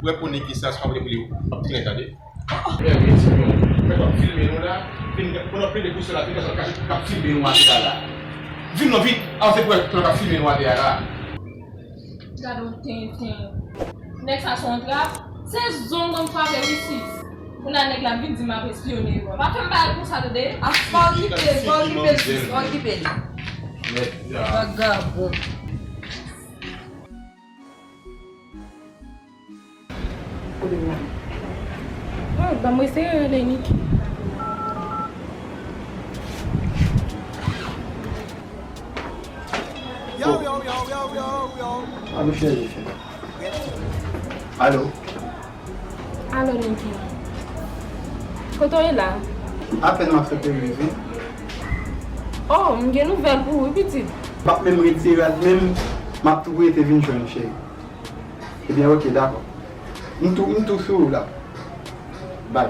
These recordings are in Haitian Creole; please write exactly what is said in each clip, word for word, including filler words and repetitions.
Ou wè pou nèg ki sa, sa pa vle pou li, w ap trennen, tande. Mèt, mèt, w ap filme nou la. Vin, pandan plis de kou sou la, vin, w ap filme nou atè a la. Vin non, vin, avanse pou w ap filme nou atè a la. Gade yon tenten. Nèg sa se yon trap. Se zong m frape wi sis. Kounye a nèg la vin di m ap espyone yo. Pa fè m bagay konsa tande. A, pa okipe l, pa okipe l sis, pa okipe l. Vagabon. Kote m nan? Oh, ban mwen eseye rele Niki. Yo, yo, yo, yo, yo, yo. Alo, cheri. Alo. Alo, Niki. Kote w ye la? Apèn m ap sot rive. Oh, m gen nouvèl pou ou, wi, pitit. M ap menm retire l, menm m ap tou rete vin jwenn ou, cheri. Ebyen, oke, dakò. M tou, m tou sou ou la. Bay.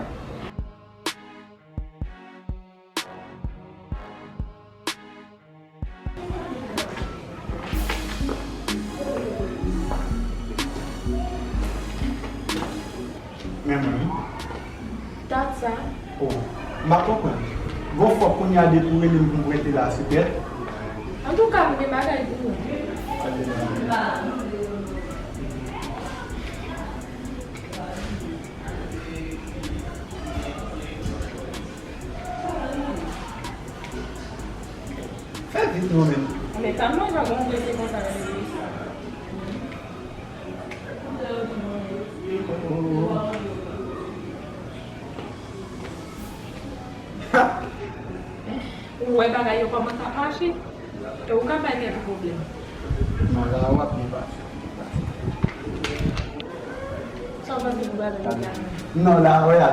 Men mwen, wi. Dat sa. Oh, m pa konprann. Gon fòk kounye a depi w rele m pou m prete la, se pèt. Antouka, m gen bagay pou ou. Fè vit non, men. Men pa manje yon prese konsa nan legliz. Ou wè bagay yo kòmanse ap mache? E ou ka bay tèt ou pwoblèm. Non, la w ap byen pase. Sa w panse pou bagay yo la? Non, la, wè a.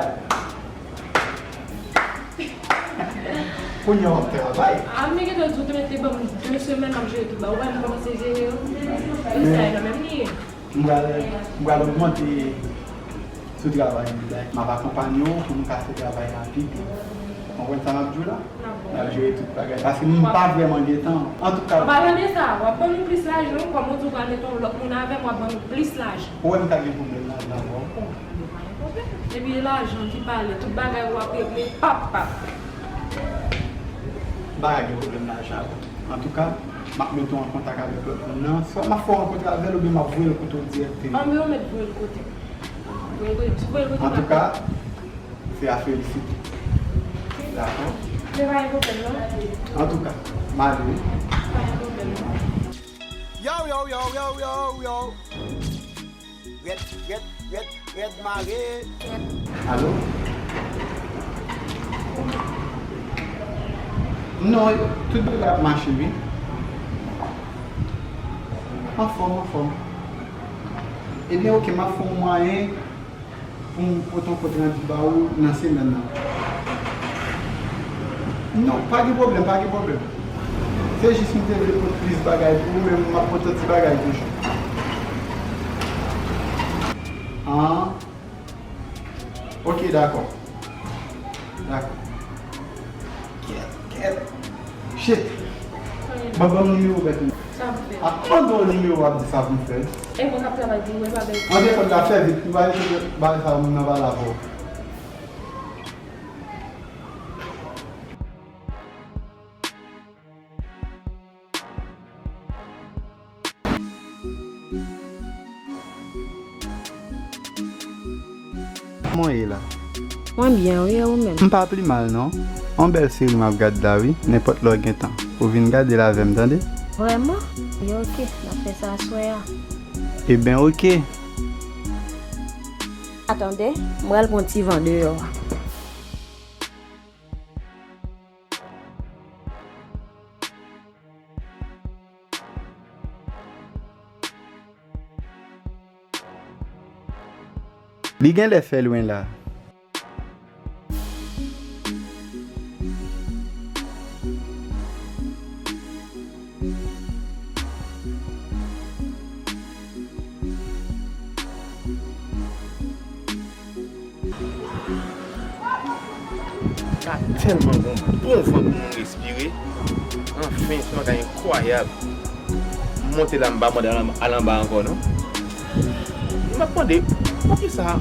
Kounye a w ap travay. A, m te gentan di w te mete ban m de semèn m ap jere tout bagay. Ou wè m kòmanse jere yo. Tout sa yo nan men m li ye. M pral, m pral ogmante sou travay mwen. M ap akonpanye w pou nou ka fè travay rapid. Konprann sa m ap di w la? N ap jere tout bagay. Paske m pa vrèman gen tan. Antouka. An palan de sa, w ap ban nou plis lajan, kòm ou di w pral mete yon lòt moun avè m, w ap ban nou plis lajan. Ou wè m ka gen pwoblèm lajan avè w? Bon, yo pa gen pwoblèm. Depi e lajan ki pale, tout bagay w ap regle, pap, pap. M pa ka gen pwoblèm lajan avè w. Antouka, m ap mete w an kontak avèk lòt moun nan. Swa m ap fè w rankontre avè l oubyen m ap voye l kote w dirèkteman. Anben, ou mèt voye l kote m. Voye l kote m. Si w voye l kote m, antouka, se a felisite. Dakò? Men pa gen pwoblèm, non. Antouka, m ale wi. Pa gen pwoblèm, non. Yo, yo, yo, yo, yo, yo. Rèd, rèd, rèd, rèd mare. Alo? Non, tout bagay ap mache, wi. Anfòm, anfòm. Ebyen, oke, m ap fè yon mwayen pou m pote yon kont randi ba ou nan semèn nan. Non, pa gen pwoblèm, pa gen pwoblèm. Se jis m te vle pot plis bagay pou ou, men m ap pot yon ti bagay toujou. Ah. Ok, dakò. Dakò. Kèt, kèt. Shit. Ban, ban m nimewo bèt ou. Sa pou fè? A, ban m nimewo w ap di sa pou m fè. E mwen k ap travay pou ou, e pa bèt. An de kont la fè vit, m va eseye bay sa moun nan pale avè w. Kòman w ye la? Mwen byen wi, e ou menm? M pa pli mal non. On bèl seri m ap gad la wi, nenpòt lè w gen tan, ou vin gade l avè m, tande? Vrèman? Ebyen oke, n ap fè sa aswè a. Ebyen oke. Atande, m pral pran ti van deyò a. Li genlè fè lwen la. Sa tèlman gon bon van pou moun respire. Anfen, se yon bagay enkwayab. M monte la, m pa mande al anba ankò, non. M ap mande, Poukisa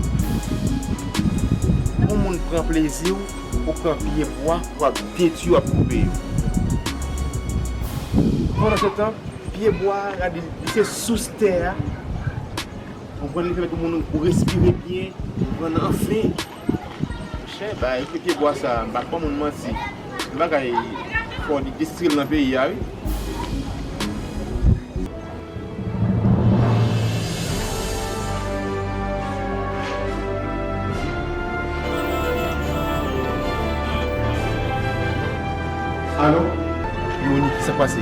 yon moun pran plezi w, ou pran pye bwa, w ap detwi, w ap koupe yo? Pandansetan, pye bwa a, gade, li se sous tè a. Ou konprann, li pèmèt moun ou respire byen, ou pran anfen. Monchè, bay, pye bwa sa, m pa pran moun manti. Yon bagay fò li distri l nan peyi a, wi. Alo? Yoni, kisa k pase?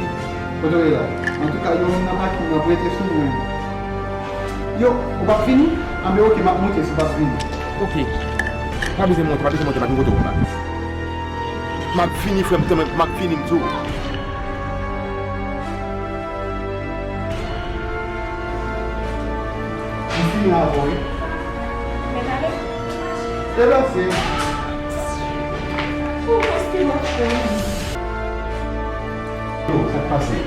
Kote w ye la? Antouka, yo menm nan pakin nan, prete sou mwen. Yo, ou p ap vini? Anben, oke, m ap monte si w p ap vini. Oke. Pa bezwen monte, pa bezwen monte, m ap vin kote w la. M ap vini, frè m, tanmen, m ap vini, m di w. M fini avè w, wi. Mèt ale. Te pase. Ou pase, mon frè. Yo, sa k pase?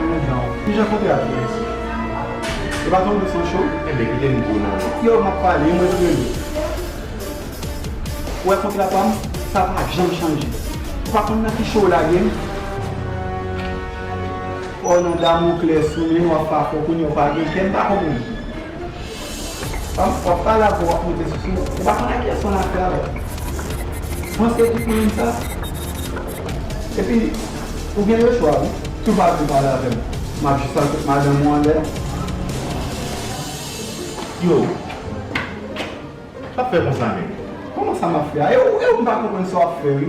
Mwen dan. Ki jan kontra a ye isi? E pa tonbe san cho? Enben, kite m di w non. Yo, m ap pale, mwen premye. Ou wè kontra pa m, sa pa janm chanje. Ou pa konn nan ki cho w lage m? Ò nan Damoklès ou menm w ap fafè kounye a w pa gen kè, m pa konprann. W ap, w ap pale avè w, w ap monte sou sou. Ou pa konn ak kiyès w nan afè avè l. Panse ki pou menm sa. Epi, ou gen le chwa, wi. Si w pa vle pale avè m, m ap jis al kot madanm ou anlè. Yo, sa fè konsa menm. Kòman sa m ap fè a? E ou, e ou m pa konprann sa w ap fè, wi.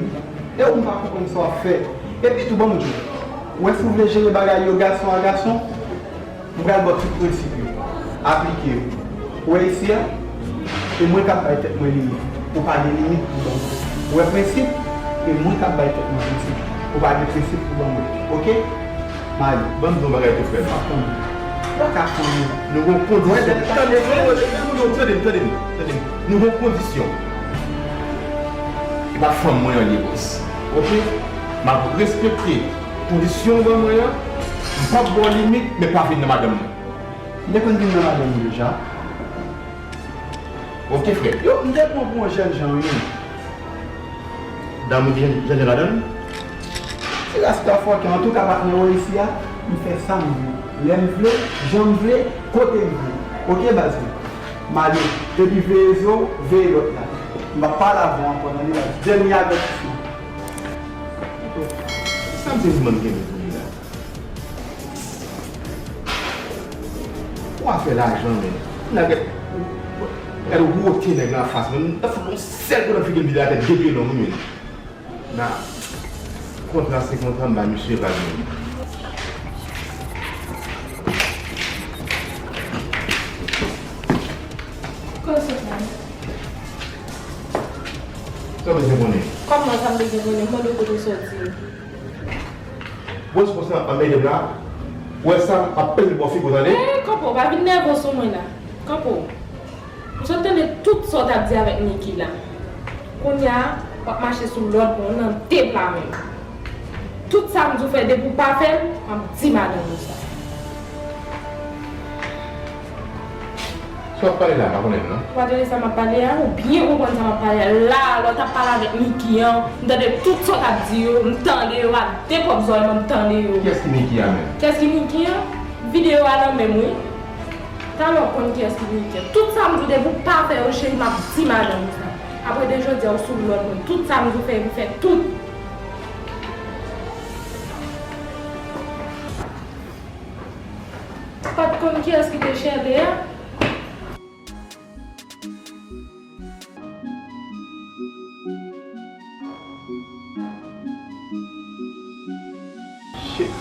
E ou m pa konprann sa w ap fè. Epi tou, ban m di w. Ou wè si w vle jere bagay yo gason a gason, m pral ba w tout prensip yo. Aplike yo. Ou wè isi a? E mwen k ap bay tèt mwen limit. Ou pa gen limit pou ban mwen. Ou wè prensip? E mwen k ap bay tèt mwen prensip. Ou pa gen prensip pou ban mwen. Oke? Mali. Ban m di w yon bagay tou, frè m. Ou pa ka fanm mwen. Nou gon kondisyon. Tande, tande, tande, tande, tande. Nou gon kondisyon. E pa fanm mwen an li ye, bòs. Oke? M ap respekte kondisyon w ban mwen an. M p ap ba w limit, men pa vin nan madanm mwen. M te konn vin nan madanm ou deja. Oke, frè. Yo, m te pran pou yon jènjan, wi. Dam ou ki jènjan ladan l? Ti rasta fòkè, antouka, patnè w isi a, m fè sa m vle, lè m vle, jan m vle, kote m vle. Oke, baz mwen? M ale, epi veye zo w, veye lòt la. M p ap pale avè w ankò, tande, baz. Dènye avètisman. Sa m te di m kenbe pou li la? Ou afè lajan, men. Nèg, gade wote nèg la anfas mwen. M ta fout yon sèl kout nan figi l vide atè de pye long, wi, men. Nan kontra se kontra, m ba misye vag, men. Kote w sot la? Sa w bezwen konnen? Kòman sa m bezwen konnen? M mande w kote w soti. Wè, se konsa, anmède m la. Wè sa, m ap pete bò figi w, tande? Hey, kanpe w, pa vin nève w sou mwen la. Kanpe w. M sot tande tout sa w t ap di avèk Niki la. Kounye a, w ap mache sou lòd mwen nan de pla menm. Tout sa m di w fè, depi w pa fè l, m ap di madanm ou sa. Sa w ap pale la, m pa konnen l non. Ou pa tande sa m ap pale a? Ou byen konprann sa m ap pale a. La a, lè w t ap pale avèk Niki an, m tande tout sa w t ap di yo, m tande yo ak de pwòp zòrèy mwen, m tande yo. Kiyès ki Niki a menm? Kiyès ki Niki an? Videyo a nan men m, wi. Talè w ap konn kiyès ki Niki an. Tout sa m di w depi w pa fè yo, cheri, m ap di madanm ou sa. Apre de jodi a, ou sou lòd mwen. Tout sa m di w fè, ou fè tout. Ou pa t konn kiyès ki te Chèlbè a? Shit.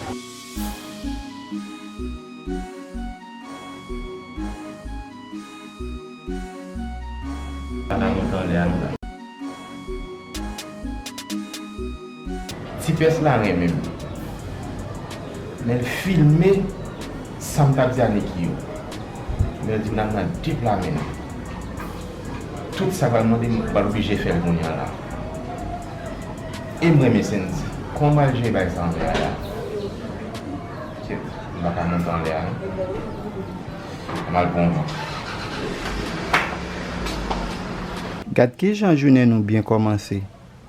Ti pès la renmen m. Men l filme sa m t ap di a Niki yo. Men l di m l ap nan de pla menm. Tout sa pral mande m, m pral oblije fè l kounye a la. E m renmen Sendy. Kòman m pral jere bagay sa anlè a la? Shit, m pa ka monte anlè a non. Mal pran. Gad kijan jounen nou byen kòmanse.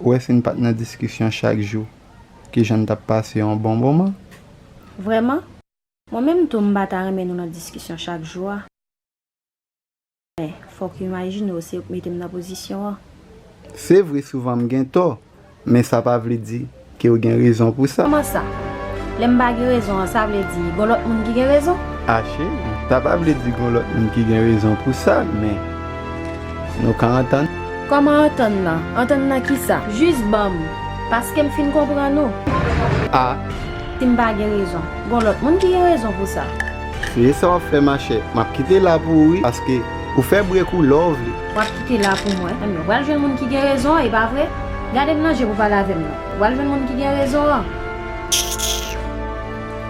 Ou wè si n pa t nan diskisyon chak jou, kijan n t ap pase yon bon moman? Vrèman? Mwen menm tou m pa ta renmen nou nan diskisyon chak jou a. Men, fòk w imajine w se yo k mete m nan pozisyon an. Se vre souvan m gen tò, men sa pa vle di ke w gen rezon pou sa. Kòman sa? Lè m pa gen rezon an, sa vle di gon lòt moun ki gen rezon? A cheri, sa pa vle di gon lòt moun ki gen rezon pou sa, men nou ka antann. Kòman antann nan? Antann nan kisa? Jis ban m, paske m fin konprann ou. A. Si m pa gen rezon, gon lòt moun ki gen rezon pou sa. Se sa w ap fè, machè. M ap kite la pou ou, wi, paske ou fè brek ou lè w vle. W ap kite la pou mwen? Enben, w pral jwenn moun ki gen rezon an, e pa vre? Gade m nan je pou pale avè m non. W pral jwenn moun ki gen rezon an.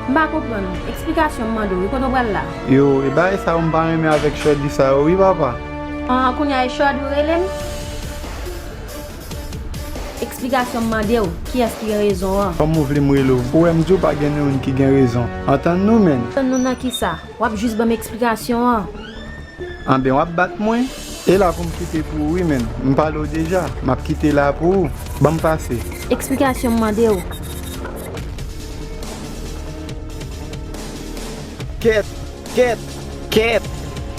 M pa konprann. Eksplikasyon m mande w, wi, kote w pral la? Yo, e bagay sa yo m pa renmen avèk Shorty sa yo, wi, papa. An, kounye a e Shorty w rele m? Eksplikasyon m mande w, kiyès ki gen rezon an? Kòman w vle m rele w? Ou wè m di w pa gen youn ki gen rezon. Antann nou, menn. Antann nou nan kisa? W ap jis ban m eksplikasyon an. Anben, w ap bat mwen? E la pou m kite pou ou, wi, menn. M pale w deja. M ap kite la pou ou. Ban m pase. Eksplikasyon m mande w. Kèt, kèt, kèt.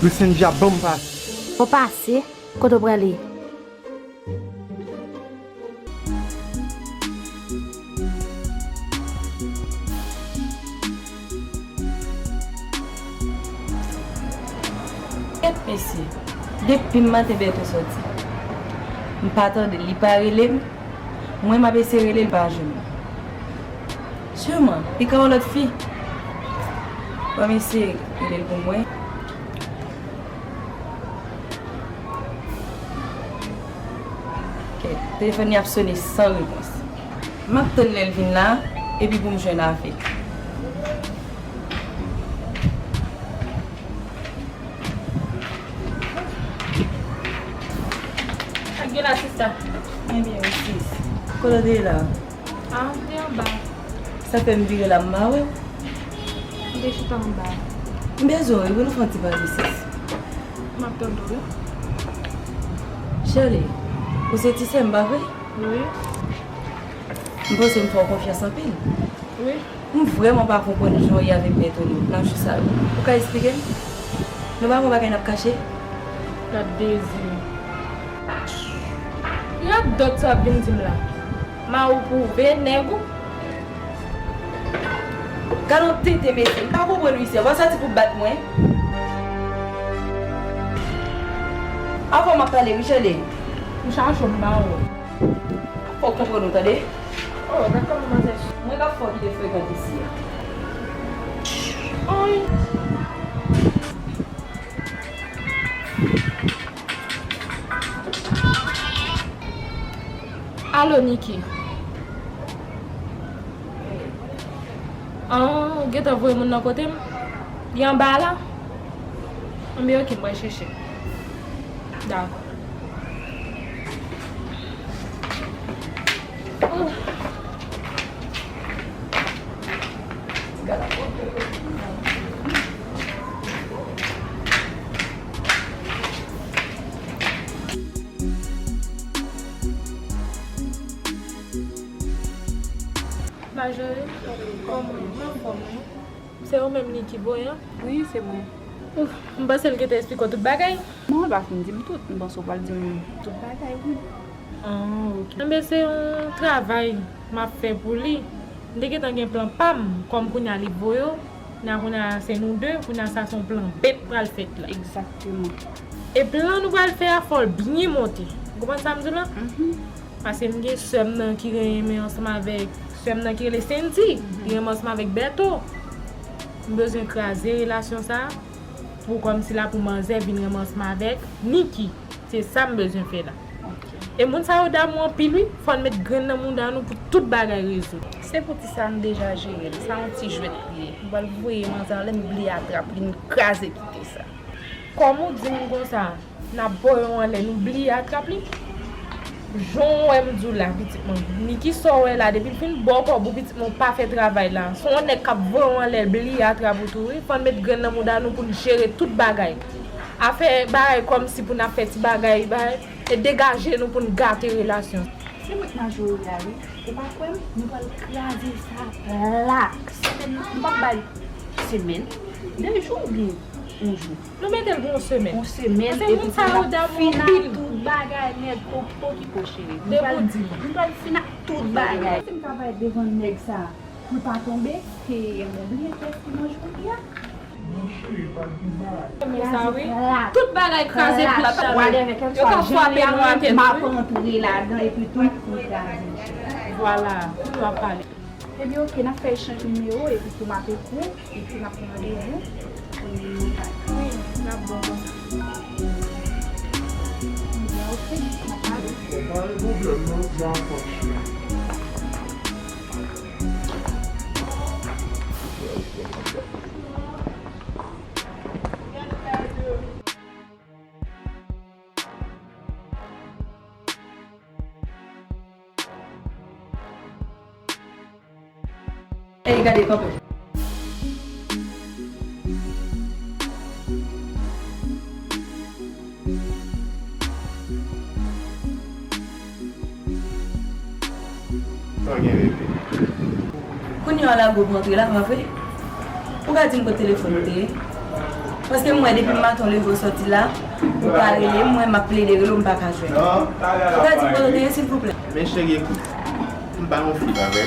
Lucinda, ban m pase. Ou pase? Kote w prale? Kèt mesye, depi maten Bèto sòti, m pa tande l, li pa rele m, mwen m ap eseye rele l, li pa jwenn mwen. Siman, li ka yon lòt fi. Ban m eseye rele l pou mwen. Kèt, telefòn li ap sone san repons. M ap tann lè l vin la, epi pou m jwenn avè l. Sa k gen la, sista? Mwen byen, wi, sis. Kote w te ye la? A, m te anba. Sa fè m vire la, m pa wè w. M te chita anba. M bezwen w, wi, pou nou fè yon ti pale, sis. M ap tande w, wi. Shirley, ou se ti sè m, pa vre? Wi. M panse m fè w konfyans anpil. Wi. M vrèman pa konprann jan w ye avèk Bèto nan jou sa yo. Ou ka esplike m? Nou pa gon bagay n ap kache? Gad dezi. Radòt sa w ap vin di m la. Ma ou pwouve nèg ou. Gad yon tenten mesye. M pa konprann wi sè. W ap sòti pou bat mwen. Avè w m ap pale wi, Shirley. M chache w m pa wè w. Fò w konprann ou tande. Oh, gad kòman manzè. Mwen k ap fè w kite frekan isi a. Oy. Alo, Niki. An, ou gentan voye moun nan kote m? Li anba a la? Anben, oke, m pral chèche. Dakò. Oh. Majori, kòman? Ou anfòm, wi? Se ou menm li ki voye an? Wi, se mwen. Ouf, m panse l gentan esplike w tout bagay. Non, l pa fin di m tout. M panse w pral di m tout bagay, wi. Ah, ok. Enben, se yon travay m ap fè pou li. M te gentan gen plan pa m, kòm kounye a li voye w, kounye a, kounye a se nou de, kounye a sa se yon plan B k pral fèt la. Egzakteman. E plan nou pral fè a, fò l byen monte. Ou konprann sa m di w la? Mhm. Paske m gen sè m nan ki renmen ansanm avèk, sè m nan ki rele Sendy, li renmen ansanm avèk Bèto. M bezwen kraze relasyon sa a pou kòmsi la pou manzè vin renmen ansanm avèk Niki. Se sa m bezwen fè la. Ok. E moun sa yo damou anpil wi, fò n met grenn nan mouda nou pou tout bagay rezoud. Se pou ti sa n deja jere l, sa yon ti jwèt li ye. M pral voye manzè anlè, m bliye atrap li, m kraze kite sa. Kòm ou di m konsa, n ap voye w anlè, nou bliye atrap li. Jan w wè m di w la, pitit mwen. Niki sa w wè la, depi l fin ba w kòb ou, pitit mwen, ou pa fè travay la. Se yon nèg k ap voye w anlè, l bliye atrap ou tou, wi. Fò n met grenn nan mouda nou pou n jere tout bagay. Afè bagay kòmsi pou n ap fè ti bagay, bagay. E degaje nou pou n gate relasyon. Se mwen k majori a, wi. Ou pa kwè m? Nou pral kraze sa plat. Semèn nan, nou p ap bay semèn. De jou oubyen yon jou. Nou mete l pou yon semèn. Yon semèn, epi pou n ap fin ak tout bagay, nèg, pokipo, cheri. Nou pral, nou pral fin ak tout bagay. Si m ta parèt devan nèg sa, pou l pa tonbe, ke m oubli kiyès ki manje kounye a. Kraze plat. Tout bagay kraze plat. Yo ka frape nou atè tou, wi. M ap antre ladan epi tou, m kraze. Vwala, tou ap pale. Ebyen, oke, n ap fè echanj nimewo, epi tou m ap ekri w, epi n ap pran randevou. Wi, n ap bon konsa. Ebyen, oke, n ap pale. Bon, pa gen pwoblèm, non, se a fòs. Ey, gade, kanpe. Sa gen rete. Kounye a w lago pou antre la, pa vre? Ou ka di m kote telefòn ou te ye? Paske m wè depi maten w leve w sòti la, ou pa rele m, mwen m ap plede rele w, m pa ka jwenn ou. Ou ka di m kote w te ye, silvouplè? Men cheri, ekout. M pa yon fi, pa vre?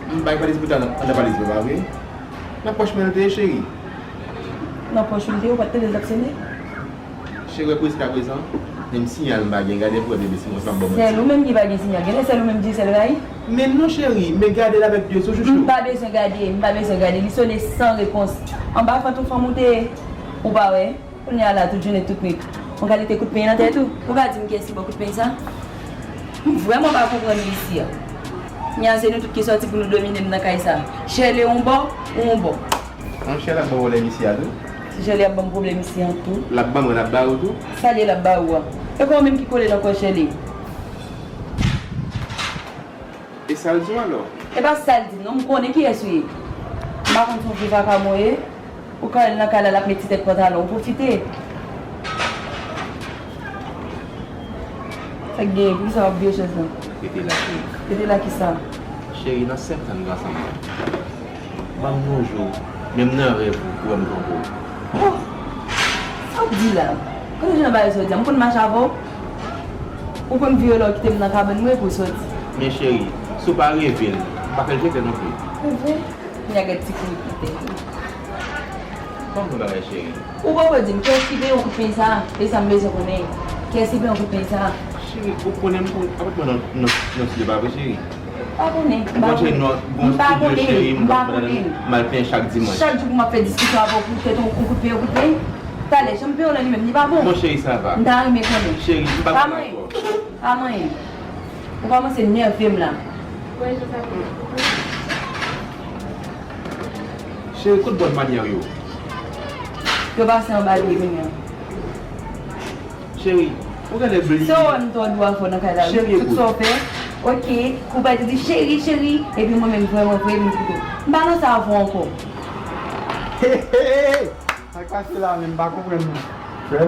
M bay valiz pou ta anndan valiz mwen, pa vre? Nan pòch mwen l te ye, cheri. Nan pòch ou l te ye, ou pa t tande l t ap sone? Cheri, wè pou jiskaprezan, menm siyal m pa gen, gade pou wè bebe si mwen se m ap ba w manti. Sèl ou menm ki pa gen siyal. Genlè sèl ou menm Dyesèl rayi. Men non cheri, men gade l avèk Dye sou chouchou. M pa bezwen gade, m pa bezwen gade. Li sone san repons. Anba vant yon fanm ou te ye, ou pa wè. Kounye a la, tout jounen, tout nwit. Yon kalite kout peny nan tèt ou. Ou ka di m kiyès ki ba w kout peny sa? M vrèman pa konprann ou isi a. Kounye a se nou tout ki sòti pou nou domine m nan kay sa. Shirley yon bò, ou yon bò. An, Shirley ap ba w pwoblèm isi a tou? Si Shirley ap ban m pwoblèm isi a tou. L ap ban mwen, l ap ba ou tou? Sa l ye l ap ba ou a? E kòman menm ki kole nan kò Shirley? E sa l di w alò? E pa sa l di m non, m konnen kiyès ou ye. M pa konn si w vye vakabon w ye. Ou ka al nan kay la, l ap met ti tèt pantalon, ou pwofite. Sa k genyen, poukisa w ap vye chèz lan? Rete la, cheri. Rete la kisa? Cheri, nan senk tan nou ansanm lan, ban m yon jou, menm nan rèv ou, pou wè m twonpe w. Oh! Sa w ap di la? Kote jan bagay sa w di a? M konn mache avè w? Ou konn vire lè w kite m nan kabann mwen pou w sòti? Men cheri, si w pa reve l, m pa fè l jete non plis. Se vre? Kounye a gad ti kouri ki tèt li. Kòman bagay cheri? Ou poko di m, kiyès ki peye yon kout peny sa? Se sa m bezwen konnen. Kiyès ki peye yon kout peny sa? Cheri, ou konnen m konn apatman nan, nan, nan sid yo, pa vre cheri? Pa konnen, m pa konnen. M pa konnen, m pa konnen. M al plenyen chak dimanch. Chak jou pou m ap fè diskisyon avè w pou tèt yon kout peny, yon kout peny. Talè, jan m peye w lan li menm, li pa bon. Mon cheri, sa va. M ta renmen konnen. Cheri, m pa konnen ankò. Pa manyen. Ou kòmanse nève m la. Cheri, kote bòn manyè w yo? Yo pase anba pye kounye a. Cheri, ou genlè bliye. Se ou wè m twò dou avè w nan kay la wi. Cheri, tout sa w fè. Oke, ou pa di cheri, cheri, epi mwen menm vrèman vre m di pito. M pa nan sa avè w ankò. He, he, he! Sa k pase la menm, m pa konprann non. Frè.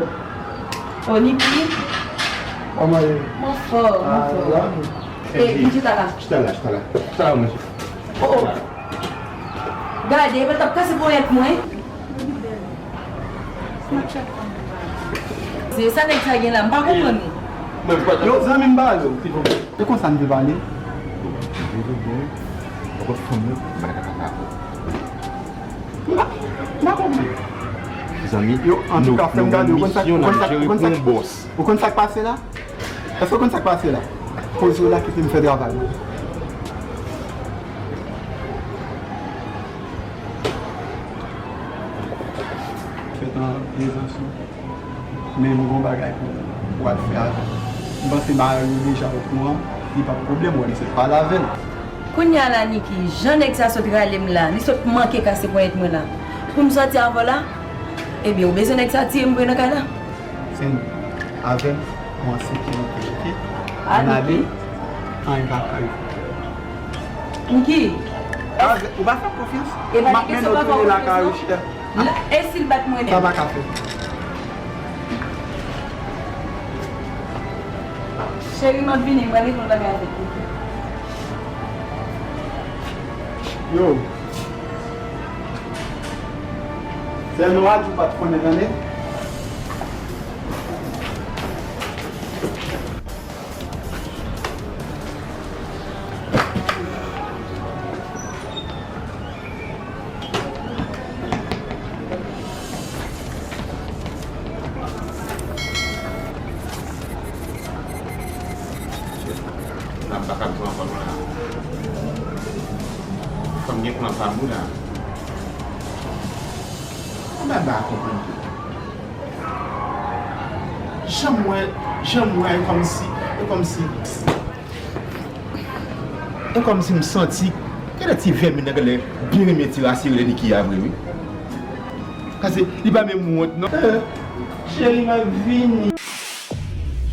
O Niki. Kòman ye? Mwen fò, mwen fò. E, m chita la. Chita la, chita la. Chita la, mwen. O, o. Gade, epi l t ap kase ponyèt mwen. Se sa nèg sa gen la, m pa konprann ou. Yo, zanmi m ba yo. E konsa n te pale. Mwen pa, mwen pa konprann. Zanmi, yo, antouka, frè m, gade, ou konn sa, ou konn sa, ou konn sa, ou konn sa k pase la? Èske ou konn sa k pase la? Poze w la, kite m fè travay mwen. Fè tan prezans ou. Men m gon bagay pou, pou w al fè avè l. M panse mari w deja okouran, li p ap pwoblèm, w ap eseye pale avè l. Kounye a la, Niki, jan nèg sa sot rale m la, li sot manke kase ponyèt mwen la. Pou m sòti avè w la, ebyen, ou bezwen nèg sa tiye m vre nan kay la? Sen, avè m, ou an sekirite, oke? Ann ale, anyen pa ka rive. Niki. Avè, ou pa fè m konfyans. M ap mennen w tounen lakay ou, chè. E si l bat mwen menm? Sa pa ka fèt. Cheri, m ap vini, m prale yon bagay avèk li. Yo. Sèl nou a di w pa t konnen, tande? Sa m pa ka pran kòb la. Fò m gen plan pa m wi la. Anba ba konprann tou. Jan m wè, jan m wè, e kòmsi, e kòmsi, e kòmsi m santi, genlè ti vèmin nan genlè byen renmen ti rasi rele Niki a vre wi. Paske li pa menm wont non. Eh, cheri, m ap vini.